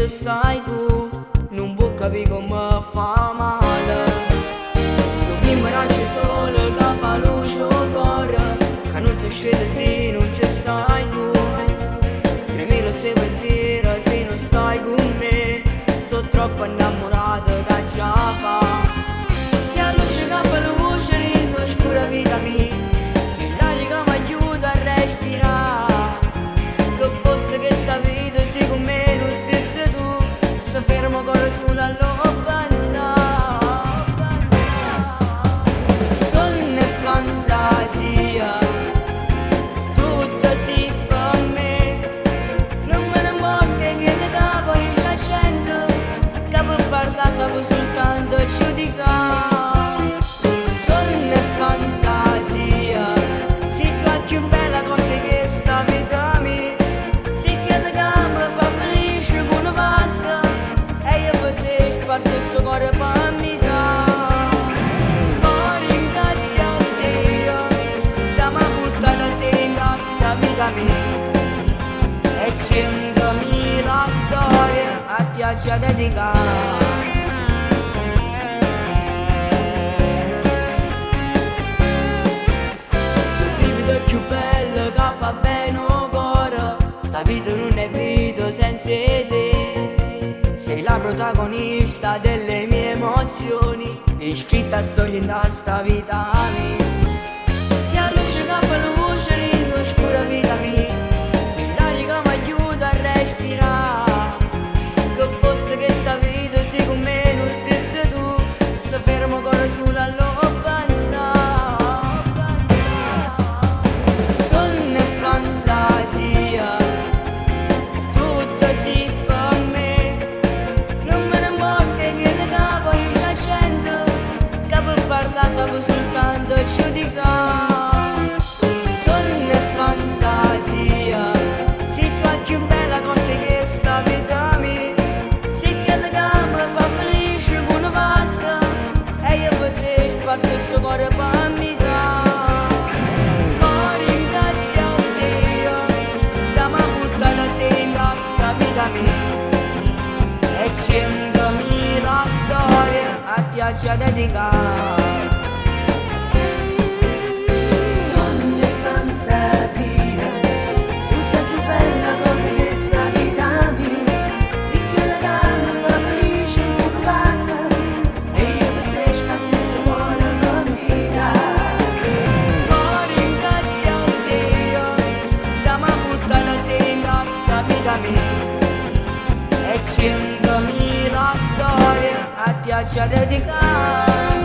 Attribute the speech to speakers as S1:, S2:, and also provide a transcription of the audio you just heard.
S1: stai tu, nun può capì come fa male. Sto primo raggio 'e sole che fa luce 'o core, che non si scende se non ci stai tu. 3000 se pensieri se non stai con me, sono troppo innamorato che già fa. Se 'a luce che fa luce dint' 'a scura vita mia, se l'aria che mi aiuta a respirare, che fosse che sta vita se con me non stessi tu, se fermo cuore solo a lo pensare. Sonno e fantasia, tutto si per me, non me ne importa che l'età poi c'è gente, che per parlare sape soltanto giudicare. Sonno e fantasia, sei tu la più bella cosa che sta vita mia, sei quella che mi fa felice quando passa, e io per te sparto questo cuore per metà. Ma ringrazio Dio che mi ha portato a te in questa vita mia, e 100.000 storie a te ci dedicare. Se il brivido più bello che fa bene al cuore, sta vita non è vita senza te. Sei la protagonista delle mie emozioni, iscritta storia in sta vita mia. Se la luce che fa luce in oscura vita mia, se l'aria che mi aiuta a respirare, che fosse che sta vita se con me non stessi tu, se fermo cuore solo a lo pensare. Sonno e fantasia, tutto si per me, non me ne importa che l'età poi c'è gente, che per parlare sape soltanto giudicare. Sonno e fantasia, sei tu la più bella cosa che sta vita mia, sei quella che mi fa felice quando passa, e io per te sparto questo cuore per metà. Ma ringrazio Dio che mi ha portato a te in questa vita mia, e 100.000 storie a te ci dedicare.
S2: Sogno e fantasia, tu sei la più bella cosa che sta vita mia, sei quella che mi fa felice quando passa, e io per te sparto questo cuore per metà.
S1: Ma ringrazio Dio che mi ha portato a te in questa vita mia, e 100.000 storie a te ci dedicare.